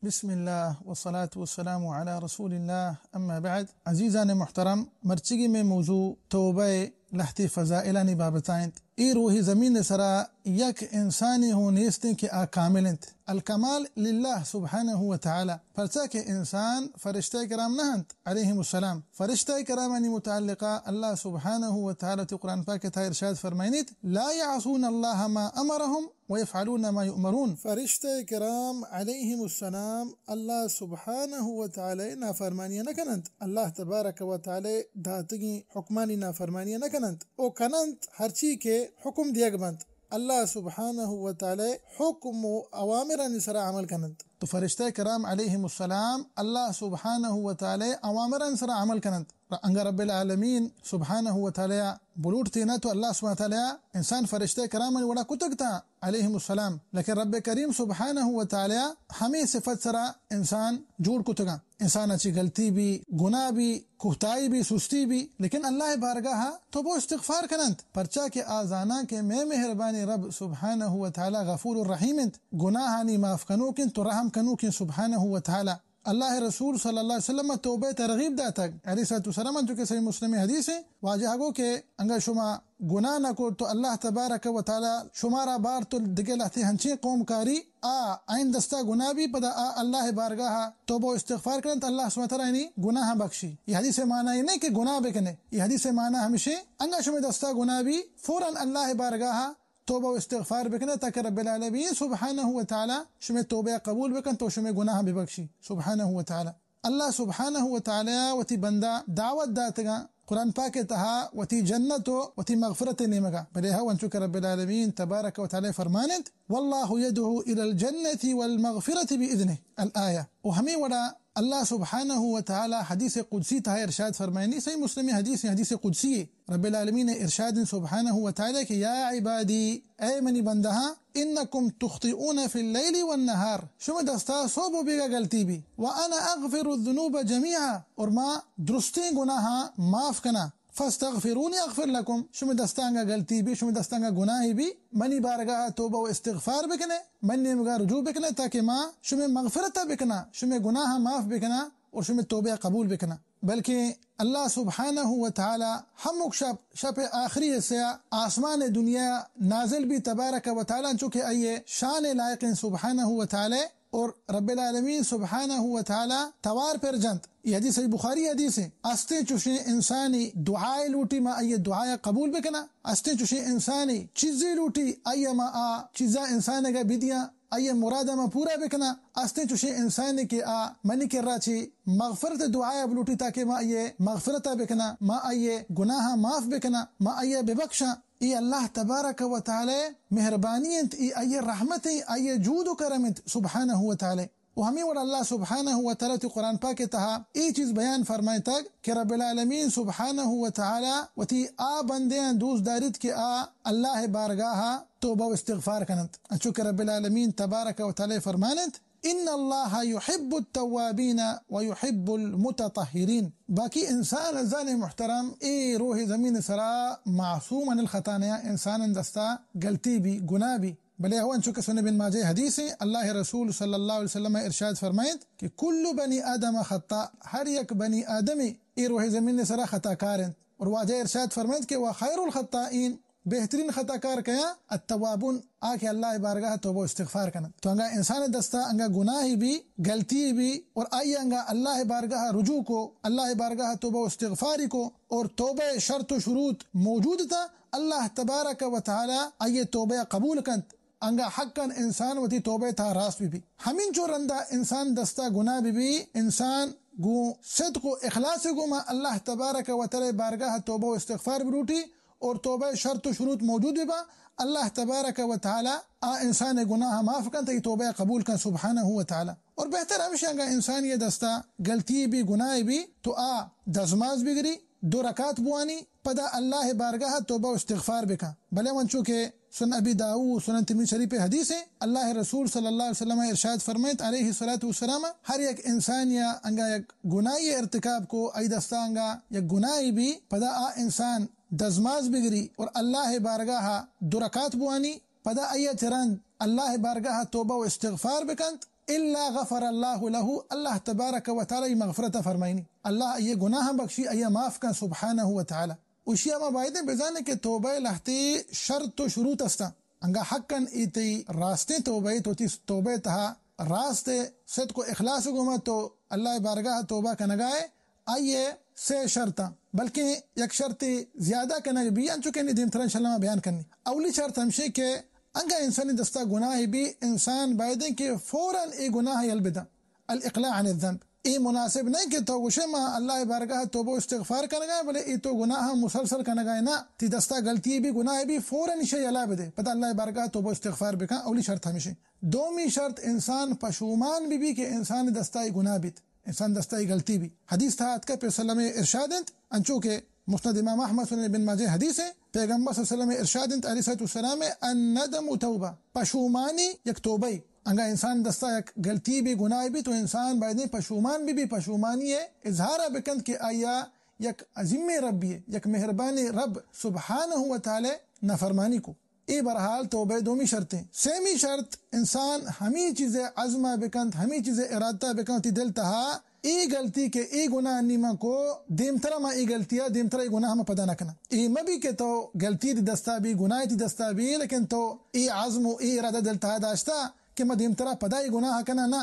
بسم اللہ والصلاة والسلام علی رسول اللہ، اما بعد۔ عزیزان محترم، مرچگی میں موضوع توبہ لہتے فضائلانی بابتا انت۔ اے روح زمین سرا یک انسانے ہوں نیستیں کہ آ کامل انت۔ الکمال للہ سبحانہ و تعالی۔ پرچا کہ انسان فرشتہ کرام نہ انت علیہم السلام۔ فرشتہ کرامانی متعلقہ اللہ سبحانہ و تعالی تو قرآن پاک تھا ارشاد فرمائنیت، لا یعصون اللہ ما امرہم ویفعلون ما یؤمرون۔ فرشتہ کرام علیہم السلام اللہ سبحانہ و تعالی نافرمانی نہ کننت، اللہ تبارک و تعالی داتگیں حکمانی نافرمانی نہ کننت، او کننت ہرچی کہ حکم دیگ بنت۔ اللہ سبحانہ و تعالی حکم و اوامرانی سرا عمل کننت۔ تو فرشتہ کرام علیہم السلام اللہ سبحانہ و تعالی اوامرانی سرا عمل کننت۔ انگا رب العالمین سبحانہ و تعالی بلوٹ تینا تو اللہ سبحانہ و تعالی انسان فرشتہ کرام وڑا کتگ تا علیہم السلام، لیکن رب کریم سبحانہ و تعالی ہمیں صفت سرا انسان جوڑ کتگا۔ انسان چی غلطی بی، گناہ بی، کوتاہی بی، سستی بی، لیکن اللہ بارگاہ توبہ و استغفار کننت، پرچا کہ آ زاناں کہ میں مہربانی رب سبحانہ و تعالی غفور الرحیم انت، گناہانی معاف کنوک انت تو رحم کنوک انت سبحانہ و تعالی۔ اللہ رسول صلی اللہ علیہ وسلم توبہ ترغیب داتگ۔ علیہ الصلوۃ والسلام انچو کہ صحیح مسلم حدیث ہے، واجہ گو کہ انگا شما گناہ نہ کت تو اللہ تبارک و تعالی شمارا بار تو دگہ لہتے ہنچیں قوم کاری آ آئین دستا گناہ بی، پدا آ اللہ بارگاہ توبہ و استغفار کننت، اللہ سبحانہ و تعالی آئینی گناہ بخشی۔ یہ حدیث معنی نہیں کہ گناہ بکنے، یہ حدیث معنی ہمیشہ انگا شمے دستا گناہ بی، فوراً اللہ بارگاہ توبہ و استغفار بکنے تاکہ رب العالمین سبحانہ و تعالی شمے توبہ قبول بکن تو شمے گناہ ببخشی سبحانہ و تعالی۔ اللہ سبحانہ و تعالی وتی بندہ دعوت داتگا قرآن پاک تہا وتی جنت و وتی مغفرت نیمگا، بلے ہو انچو کہ رب العالمین تبارک و تعالی فرمانت، واللہ یدعو الی الجنت والمغفرت باذنہ، الآیہ۔ و ہمیں وڑا اللہ سبحانہ و تعالی حدیث قدسی تہا ارشاد فرمائنی، صحیح مسلم حدیث، حدیث قدسی، رب العالمین ارشاد سبحانہ و تعالی کہ یا عبادی، اے منی بندہاں، انکم تخطئون فی اللیل والنہار، شمے دستا صبح و بیگا غلطی بی، وانا اغفر الذنوب جمیعا، اور ما درستیں گناہاں معاف کنا، فاستغفرونی اغفر لکم، شمے دستانگا غلطی بی، شمے دستانگا گناہی بی، منی بارگاہ توبہ و استغفار بکنے، منی نیمگا رجوع بکنے تاکہ ما شمے مغفرت بکنا، شمے گناہ معاف بکنا اور شمے توبہ قبول بکنا۔ بلکہ اللہ سبحانہ و تعالی ہمک شپ، شپ آخری حصہ آسمان دنیا نازل بی تبارک و تعالی، چونکہ آئیے شان لائق سبحانہ و تعالی، اور رب العالمین سبحانہ و تعالی توار پر جنت۔ یہ حدیث صحیح بخاری حدیث ہے۔ استیں چوشیں انسانی دعائے لوٹی ما آئیے دعائے قبول بکنا، استیں چوشیں انسانی چیزے لوٹی آئیے ما آ چیزا انسان گا بدیاں، آئی مراد ما پورا بکنا۔ استیں چوشیں انسانے کہ آ منی کرا چی مغفرت دعایا بلوٹی تاکہ ما آئی مغفرتا بکنا، ما آئی گناہاں معاف بکنا، ما آئی ببخشاں۔ اے اللہ تبارک و تعالی مہربانی انت، اے آئی رحمت انت، آئی جود و کرم انت سبحانہ و تعالی۔ و ہمیں وڑ اللہ سبحانہ و تعالی تی قرآن پاک تہا اے چیز بیان فرمائتگ کہ رب العالمین سبحانہ و تعالی وتی آ بندیاں دوست داریت کہ آ اللہ بارگاہا توبہ و استغفار کننت۔ انچو کہ رب العالمین تبارک و تعالی فرماننت، ان اللہ یحب التوابین و یحب المتطہرین۔ باقی انسان عزیزان محترم اے روح زمین سرا معصوم عن الخطا نیا، انسان دستا غلطی بی، گناہ بی۔ بلے ہو انچو کہ سنن ابن ماجہ حدیث ہیں، اللہ رسول صلی اللہ علیہ وسلم ارشاد فرمائنت کہ کل بنی آدم خطاء، ہر یک بنی آدمی اے روح زمین سرا خطا کار انت۔ اور واجہ ارشاد فرمائنت کہ وخیر الخطائین، بہترین خطا کار کیا؟ التوابون، آ کہ اللہ بارگاہ توبہ و استغفار کننت۔ تو انگا انسان دستا انگا گناہی بی، غلطی بی، اور آئی انگا اللہ بارگاہ رجوع کو، اللہ بارگاہ توبہ و استغفاری کو، اور توبہ شرط و شروط موجود تا، اللہ تبارک و تعالی آئی توبہ قبول کنت۔ انگا حقاً انسان وتی توبہ تا راست بی بی۔ ہمینچو رندا انسان دستا گناہ بی بی، انسان گوں صدق و اخلاص گوں ما اللہ تبارک و تعالی بارگاہ توبہ و استغفار بلوٹی اور توبہ شرط و شروط موجود بی با، اللہ تبارک و تعالی آ انسان گناہ معاف کن، تئی توبہ قبول کن سبحانہ و تعالی۔ اور بہتر ہمیش انگا انسانی دستا غلطی بی، گناہ بی، تو آ دزماز بگری، دو رکعت بوانی، پدا اللہ بارگاہ توبہ و استغفار بکن۔ بلے ونچو کہ سنن ابی داؤد، سنن ترمذی شریف حدیث ہے، اللہ رسول صلی اللہ علیہ وسلم ارشاد فرمائیت علیہ الصلوۃ والسلام، ہر یک انسان یا انگا یک گناہی ارتکاب کو، ای دستا انگا یک گناہی بی، پدا آ انسان دزماز بگری اور اللہ بارگاہ دو رکعت بوانی، پدا آئی چہ رند اللہ بارگاہ توبہ و استغفار بکنت، الا غفر اللہ لہ، اللہ تبارک و تعالی ای مغفرت فرمائنی، اللہ ای گناہ بخشی، ای معاف کن سبحانہ و تعالی۔ اشیا ما بایدیں بزانیں کہ توبہ لہتے شرط و شروط استاں۔ انگا حقاً ای تئی راستیں توبہ ای، تو تی توبہ تہا راست صدق و اخلاص گوما تو اللہ بارگاہ توبہ کنگائے، آئی ء سے شرطاں، بلکیں یک شرطے زیادہ کنگ بی، انچو کہ نی دیمترا انشاءاللہ ما بیان کنی۔ اولی شرط ہمشی کہ انگا انسانی دستا گناہ بی، انسان بایدیں کہ فوراً ای گناہ یل بدن۔ الاقلاع عن الذنب۔ ای مناسب نہیں کہ تو گوشے ما اللہ بارگاہ توبہ و استغفار کنگا، بلے ای تو گناہ مسلسل کنگا۔ نہ، تی دستا غلطی بی، گناہ بی، فوراً ایشی یلا بدے، پدا اللہ بارگاہ توبہ و استغفار بکن۔ اولی شرط ہمشی۔ دومی شرط انسان پشومان بی بی کہ انسان دستا ای گناہ بیت۔ انسان دستا ای غلطی بی۔ حدیث تہا اتکا پہ سلم ارشاد انت، انچو کہ مسند امام احمد، سنن ابن ماجہ حدیث ہے، پیغمبر صلی اللہ علیہ وسلم ارشاد انت علیہ الصلوۃ والسلام، الندم توبہ، پشومانی یک توبہ ای۔ انگا انسان دستا یک غلطی بی، گناہ بی، تو انسان بایدیں پشومان بی بی، پشومانی ہے اظہارہ بکنت کہ آیا یک عظیم ربی ہے، یک مہربانی رب سبحانہ و تعالی نافرمانی کو۔ اے بہرحال توبہ دومی شرط ہیں۔ سیمی شرط، انسان ہمی چیزے عزم بکنت، ہمی چیزے ارادہ بکنت، وتی دل تہا اے غلطی کہ اے گناہ نی من کو، دیمترا من اے غلطی ء، دیمترا اے گناہ من پدا نہ کناں۔ اے مہ بی کہ تو غلطی تی دستا بی، گناہ تی دستا بی، لیکن تو اے عزم و اے ارادہ دل تہا داشتا کہ من دیمترا پدا اے گناہ کناں نہ۔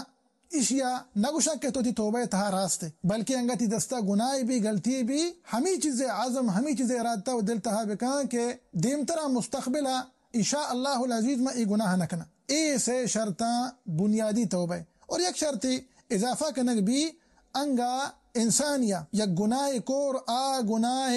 ایشیا نہ گوشاں کہ تو تی توبہ تہا راست ئے، بلکہ انگا تی دستا گناہ بی، غلطی بی، ہمی چیزے عزم، ہمی چیزے ارادہ و دل تہا بکاں کہ دیمترا مستقبلا ان شاء اللہ العزیز من اے گناہ نہ کناں۔ اے سے شرطاں بنیادی توبہ۔ اور یک شرطی اضافہ کنگ بی، انگا انسانیا یک گناہ کور، آ گناہ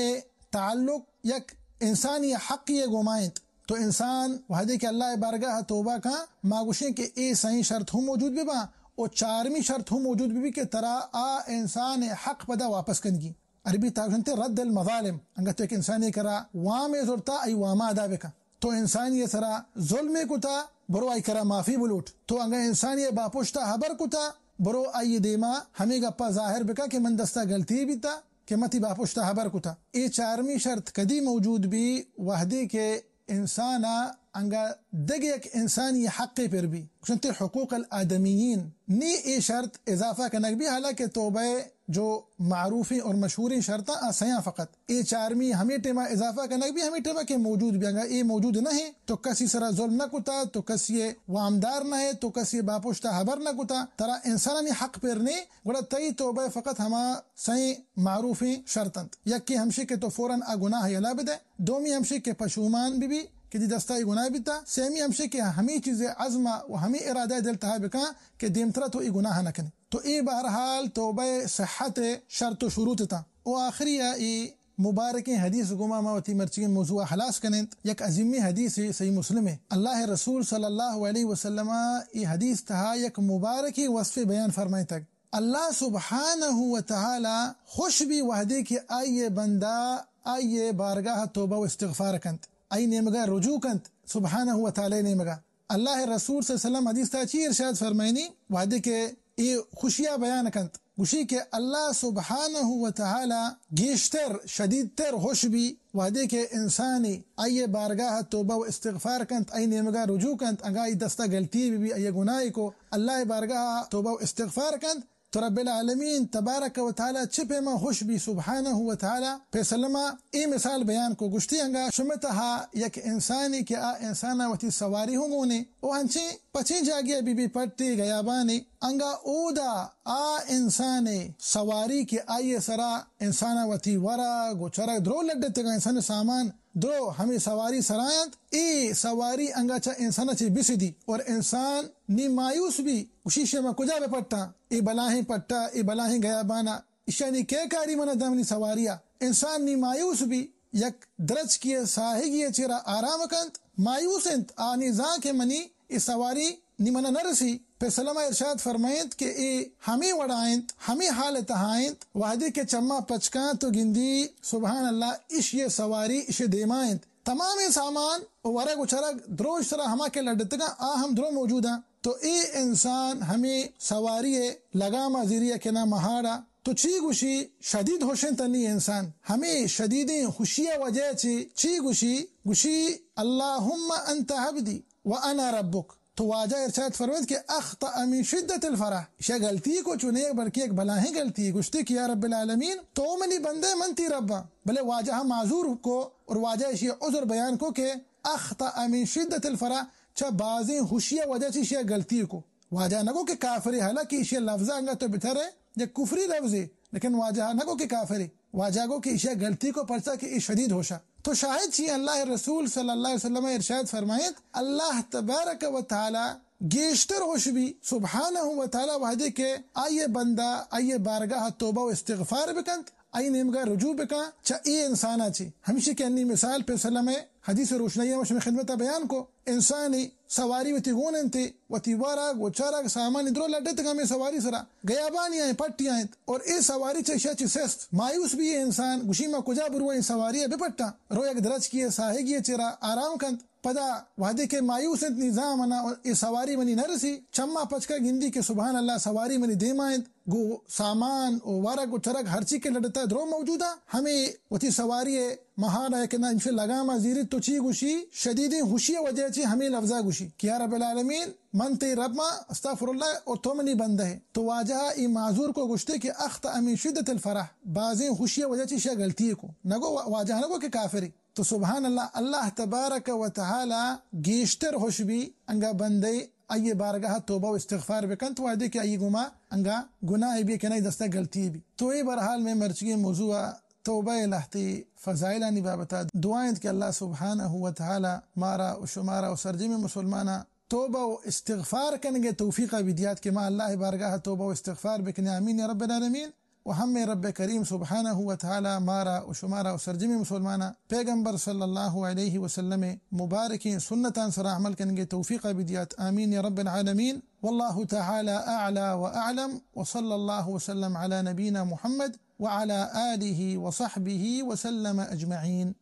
تعلق یک انسانی حقی گوما انت۔ تو انسان وہدے کہ اللہ بارگاہ توبہ کاں، ما گوشیں کہ اے سئیں شرط ہم موجود بباں و چارمی شرط ہم موجود ببی کہ ترا آ انسان حق پدا واپس کنگی۔ عربی تہا گوشنتے رد المظالم، انگا تو یک انسانی کرا وامے زرتا، ای واما ادا بکن۔ تو انسانی سرا ظلمے کتا، برو آئی کرا معافی بلوٹ۔ تو انگا انسانی باپشتا ہبر کتا، برو آئی دیما ہمے گپا ظاہر بکن کہ من دستا غلطی بیتا کہ من تی باپشتا ہبر کتا۔ اے چارمی شرط کدی موجود بی؟ وہدے کہ انسان ء انگا دگہ یک انسانی حقے پر بی، گوشنتے حقوق الآدمیین، نی اے شرط اضافہ کنگ بی، حالانکہ توبہ جو معروفیں اور مشہوریں شرطاں آ سیاں فقط۔ اے چارمی ہمے ٹیما اضافہ کنگ بی، ہمے ٹیما کہ موجود بی، انگا اے موجود نہ ہے تو کسی سرا ظلم نہ کتا، تو کسی وامدار نہ ہے، تو کسی باپشتا ہبر نہ کتا، ترا انسانانی حق پر نے، گڑا تئی توبہ فقط ہما سئیں معروفیں شرط انت۔ یکے ہمشی کہ تو فوراً آ گناہ یلا بدے، دومی ہمشی کہ پشومان بہ بی کہ دی دستا اے گناہ بیتا، سیمی ہمشی کہ ہمی چیزے عزم و ہمی ارادہ دل تہا بکاں کہ دیمترا تو اے گناہ نہ کنے۔ تو اے بہرحال توبہ صحت شرط و شروط تا۔ و آخری اے مبارکیں حدیث گوما ما وتی مرچیگیں موضوع خلاص کنیں۔ یک عظیمی حدیث صحیح مسلم ہے۔ اللہ رسول صلی اللہ علیہ وسلم اے حدیث تہا یک مبارکیں وصف بیان فرمائتگ۔ اللہ سبحانہ و تعالی خوش بی وہدے کہ آئی بندہ آئی بارگاہ توبہ و استغفار کنت، آئی نیمگا رجوع کنت، سبحانہ و تعالی نیمگا۔ اللہ رسول صلی اللہ علیہ وسلم حدیث تا چی ارشاد فرمائنی؟ وہدے کہ اے خوشیا بیان کنت، گوشی کہ اللہ سبحانہ و تعالی گیشتر، شدیدتر خوش بی وہدے کہ انسانی آئی بارگاہ توبہ و استغفار کنت، آئی نیمگا رجوع کنت، اگاں آئی دستا غلطی بہ بی، آئی گناہی کو، اللہ بارگاہ توبہ و استغفار کنت، تو رب العالمین تبارک و تعالی چہ پیما خوش بی سبحانہ و تعالی۔ پیسلما اے مثال بیان کو، گوشتی انگا شمے تہا یک انسانی کہ آ انسانا وتی سواری ہوں گونے، او انچیں پچیں جاگے بی بی، پٹے گیابانے، انگا اودا آ انسانے سواری کہ آئی سرا انسانا وتی ورگ و چرگ درو لڈتگا، انسان سامان درو ہمے سواری سرایانت، اے سواری انگا چہ انسانا چہ بسدی اور انسان نی مایوس بی، گوشی شما کجا بہ پٹاں؟ اے بلاہیں پٹا، اے بلاہیں گیابانا، اشانی کئے کاری منا دمنی سواریا؟ انسان نی مایوس بی، یک درچکی ساہگی چیرا آرام کنت، مایوس انت، آنی زان کہ منی اے سواری نی منا نہ رسی۔ پیسلم ارشاد فرمائنت کہ اے ہمے وڑا انت، ہمے حال تہا انت، وہدے کہ چما پچ کاں تو گندی سبحان اللہ، اش یہ سواری اش دیما انت۔ تمامیں سامان و ورگ و چرگ دروش سرا ہما کہ لڈتگاں، آ ہم درو موجوداں۔ تو اے انسان ہمے سواری لگاما زیری کہ نہ مہاڑا، تو چی گوشی؟ شدید خوشیں تنی انسان، ہمے شدیدیں خوشی وجہ چی، چی گوشی؟ گوشی، اللہم انت عبدی و انا ربک۔ تو واجہ ارشاد فرمائیت کہ اخطأ من شدة الفرح، ایشی غلطی کو، چو نہ بلکہ یک بلاہیں غلطی۔ گوشتی کہ یا رب العالمین، تو منی بندہ، من تئی رباں۔ بلے واجہ معذور کو اور واجہ ایشی عذر بیان کو کہ اخطأ من شدة الفرح، چہ بازیں خوشی وجہ چہ ایشی غلطی کو۔ واجہ نہ گو کہ کافرے، حالانکہ ایشی لفظ انگا تو بچارے یک کفری لفظے، لیکن واجہ نہ گو کہ کافرے، واجہ گو کہ ایشی غلطی کو، پرچا کہ ای شدید ہوشا۔ تو شاہد چی؟ اللہ رسول صلی اللہ علیہ وسلم ارشاد فرمائیت، اللہ تبارک و تعالی گیشتر ہوش بی سبحانہ و تعالی وہدے کہ آئیے بندہ آئیے بارگاہ توبہ و استغفار بکنت، آئی نیمگا رجوع بکن چہ اے انسانا چی۔ ہمشی کہ انی مثال پہ سلم حدیث روشنائی ہم شمی خدمت بیان کو۔ انسانی سواری وتی گون انت، وتی ورگ و چرگ سامان درو لڈتگ ہمیں سواری سرا، گیابانی آئیں، پٹی آئیں، اور اے سواری چہ ایشا چی سست مایوس بی۔ اے انسان گوشی، ما کجا برو ایں سواری بپٹاں؟ رو یک درچکی ساہگی چرا آرام کنت۔ پدا وہدے کہ مایوس انت نظام انا، اے سواری منی نہ رسی، چما پچکا گندی کہ سبحان اللہ، سواری منی دیما انت، گو سامان و ورگ و چرگ ہرچی کہ لڈتا درو موجودا، ہمیں وتی سواری مہارا کہ نہ انچو لگاما زیری، تو چی گوشی؟ شدیدیں خوشی وجہ چی ہمیں لفظا گوشی کہ یا رب العالمین، من تئی رب ما، استغفر اللہ، اور تو منی بندہ ہے۔ تو واجہ ای معذور کو گوشتے کہ اخطأ من شدة الفرح، بازیں خوشی وجہ چی شا غلطی کو۔ نگو وا-، واجہ نگو کہ کافری۔ تو سبحان اللہ، اللہ تبارک و تعالی گیشتر ہوش بی انگا بندے آئیے بارگاہ توبہ و استغفار بکنت، وہدے کہ آئی گما انگا گناہ بی کہ نہ دستا غلطی بی۔ تو اے بہرحال میں مرچگی موضوع توبہ لہتے فضائلانی بابتا دعا انت کہ اللہ سبحانہ و تعالی مارا و شمارا و سرجم مسلمانا توبہ و استغفار کنگے توفیقا بدیات کہ ما اللہ بارگاہ توبہ و استغفار بکنیں۔ آمین یا رب العالمین۔ و ہمیں رب کریم سبحانہ و تعالی مارا و شمارا و سرجمیں مسلمانا پیغمبر صلی اللہ علیہ وسلم مبارکیں سنتان سرا عمل کنگے توفیقا بدیات۔ آمین یا رب العالمین۔ واللہ تعالی اعلی و اعلم، و صلی اللہ وسلم علی نبینا محمد وعلی آلہ وصحبہ وسلم اجمعین۔